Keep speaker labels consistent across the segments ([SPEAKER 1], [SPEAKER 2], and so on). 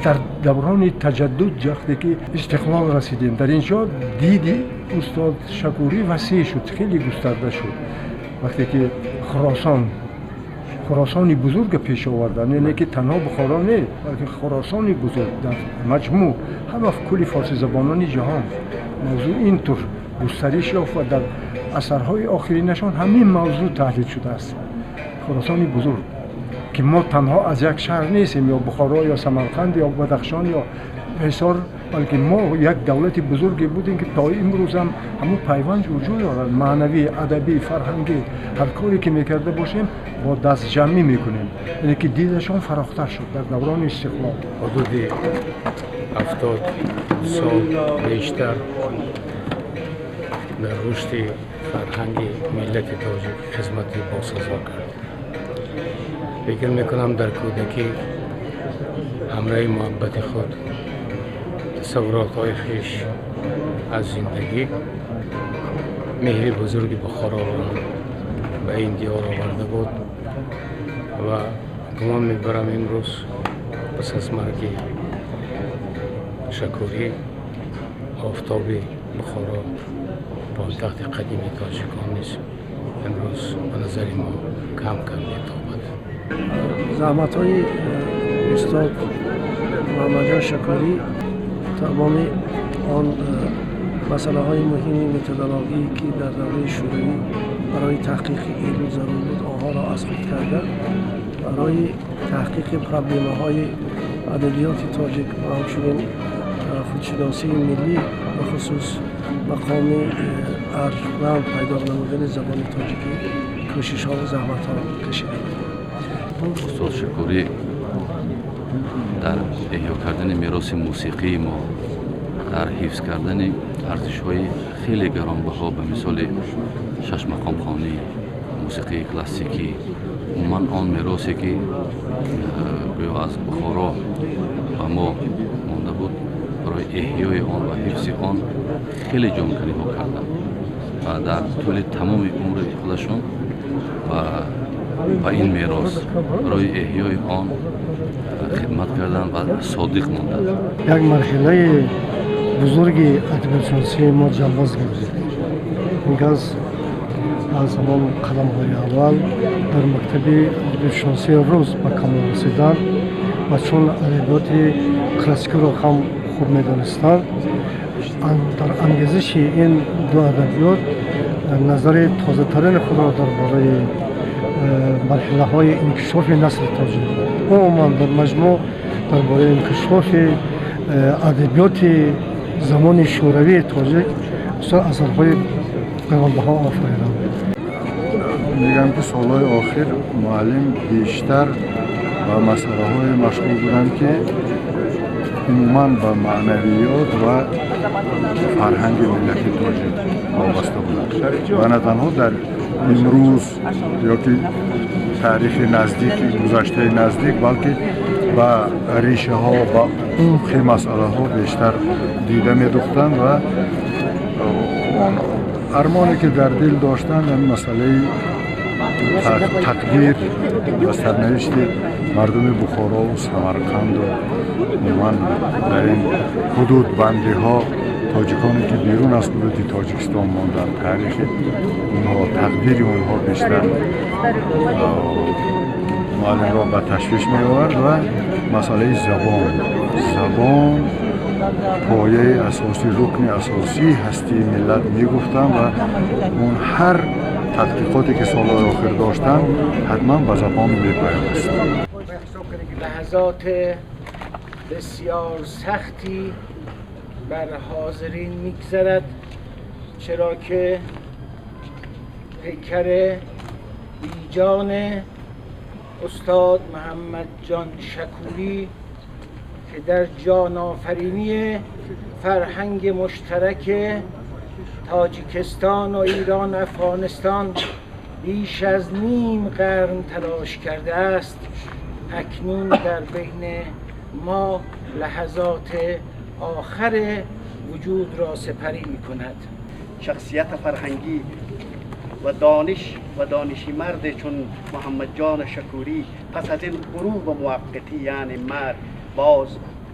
[SPEAKER 1] Дар даврони таҷаддуд, вақте ки истиқлол расидем, дар ин ҷо диди устод Шакурӣ васеъ шуд, хеле густарда шуд. Вақте ки Хуросони бузурга пеш оварданд, яъне ки танҳо Бухоро не, балки Хуросони бузург дар маҷмӯъ ҳама кулли форсизабонони ҷаҳон, мавзӯъ ин тур густариш ёфт ва дар асарҳои охиринашон ҳамин мавзӯъ таҳлил шудааст. Хуросони бузург, ки мо танҳо аз як шаҳр нестем, ё Бухоро, ё Самарқанд, ё Бадахшон, ё Ҳисор, балки мо як давлати бузурге будем, ки то имрӯз ҳам ҳамун пайванд вуҷуд дорад, маънавӣ, адабӣ, фарҳангӣ. Ҳар коре ки мекарда бошем, бо дастҷамъӣ мекунем. Яъне ки дидашон фарохтар шуд дар даврони истиқлол.
[SPEAKER 2] Ҳудуди 70 сол бештар дар рушди фарҳанги миллати тоҷик хизмати босазо кард. Фикр мекунам, дар кӯдакӣ ҳамраҳи муҳаббати худ тасаввуротҳои хеш аз зиндагӣ меҳри бузурги Бухороро ба ин диёр оварда буд ва гумон мебарам, имрӯз пас аз марги Шакурӣ офтоби Бухоро, пойтахти қадими тоҷикон, низ имрӯз ба назари мо кам кам метобад.
[SPEAKER 3] Заҳматҳои устод Муҳаммадҷон Шакурӣ тамоми он масъалаҳои муҳими методологӣ, ки дар давраи Шӯравӣ барои таҳқиқи илм зарур буд, онҳоро аз худ карда, барои таҳқиқи проблемаҳои адабиёти тоҷик ва ҳамчунин худшиносии миллӣ, бахусус мақоми арҷманд пайдо намудани забони тоҷикӣ кӯшишҳо ва заҳматҳо кашида буд.
[SPEAKER 4] Устод Шукурӣ дар эҳё кардани мероси мусиқии мо, дар ҳифз кардани арзишҳои хеле гаронбаҳо, ба мисоли шашмақомхонӣ, мусиқии классикӣ, умуман он меросе, ки гӯё аз Бухоро ба мо монда буд, барои эҳёи он ва ҳифзи он хеле ҷонканиҳо карданд ва дар тӯли тамоми умри худашон ба ин мерос, барои эҳёи он хидмат карданд ва содиқ монданд.
[SPEAKER 5] Як марҳилаи бузурги адабиётшиносии мо ҷалбоз гардид. Ин кас аз ҳамон қадамҳои аввал дар мактаби адабиётшиносии рус ба камол расиданд ва чун адабиёти классикиро ҳам хуб медонистанд, дар ангезиши ин ду адабиёт назари тозатарини худро дар бораи марҳилаҳои инкишофи насри тоҷик, умуман дар маҷмӯъ дар бораи инкишофи адабиёти замони шӯравии тоҷик бисёр асарҳои гаронбаҳо офариданд.
[SPEAKER 6] Мегӯям, ки солҳои охир муаллим бештар ба масъалаҳое машғул буданд, ки умуман ба маънавиёт ва фарҳанги миллати тоҷик вобаста буданд ва на танҳо дар имрӯз ё ки таърихи наздик, гузаштаи наздик, балки ба решаҳо, ба умқи масъалаҳо бештар дида медухтанд. Ва он армоне, ки дар дил доштанд, ин масъалаи тақдир ва сарнавишти мардуми Бухорову Самарқанду умуман дар ин ҳудудбандиҳо, тоҷиконе, ки берун аз ҳудуди Тоҷикистон монданд, таърихи онҳо, тақдири онҳо бештар муаллимро ба ташвиш меовард. Ва масъалаи забон, забон пояи асосӣ, рукни асосии ҳастии миллат мегуфтанд ва он ҳар тадқиқоте, ки солҳои охир доштанд, ҳатман ба забон мепайваст.
[SPEAKER 7] لحظات بسیار سختی بر حاضرین میگذرد، چرا که پیکر بیجان استاد محمد جان شکوری که در جان آفرینی فرهنگ مشترک تاجیکستان و ایران و افغانستان بیش از نیم قرن تلاش کرده است، اکنون در بین ما لحظات آخر وجود را سپری می کند.
[SPEAKER 8] شخصیت فرهنگی و دانش و دانشی مرد چون محمد جان شکوری پس از این غروب موقتی، یعنی مرگ، باز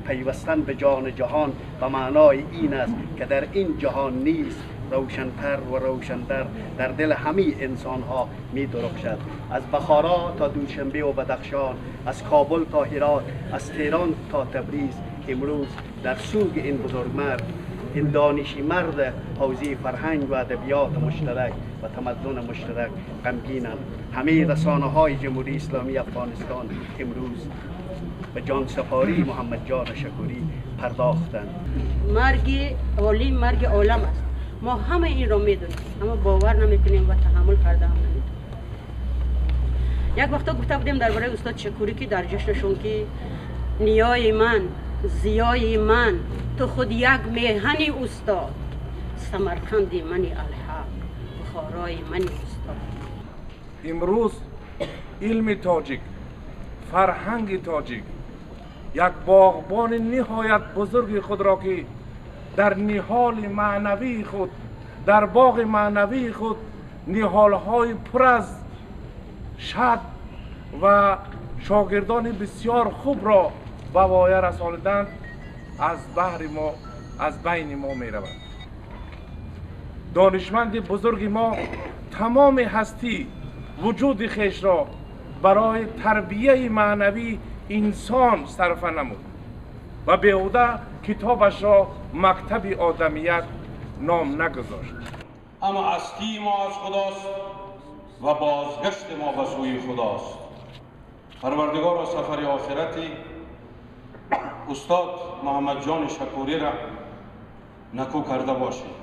[SPEAKER 8] پیوستن به جان جهان به معنای این است که در این جهان نیست روشنتر و روشنتر در دل همه انسانها می درخشد. از بخارا تا دوشنبه و بدخشان، از کابل تا هرات، از تهران تا تبریز، امروز در سوگ این بزرگمرد، این دانشی مرد حوزه فرهنگ و ادبیات مشترک و تمدن مشترک غمگینم. همه رسانه های جمهوری اسلامی افغانستان امروز به جان سپاری محمد جان شکوری پرداختند.
[SPEAKER 9] مرگ عالی مرگ عالم است. ما همه این را میدونیم، اما باور نمیکنیم و تحمل کرده هم نمیتونیم. یک وقتا گفته بودیم درباره استاد شکوری که در جشنشون که نیای من، زیای من، تو خود یک میهنی استاد، سمرقندی منی الحق، بخارای منی استاد.
[SPEAKER 10] امروز علم تاجیک، فرهنگ تاجیک یک باغبان نهایت بزرگ خود را که در نهال معنوی خود، در باغ معنوی خود نهالهای پر از شد و شاگردان بسیار خوب را به وایه رساندند، از بحر ما، از بین ما می رود. دانشمند بزرگ ما تمام هستی وجود خویش را برای تربیه معنوی انسان صرف نمود و بیهوده کتابش را مکتب آدمیت نام نگذاشت.
[SPEAKER 11] اما اصلی ما از خداست و بازگشت ما به سوی خداست. پروردگار سفر آخرتی استاد محمد جان شکوری را نکو کرده باشید.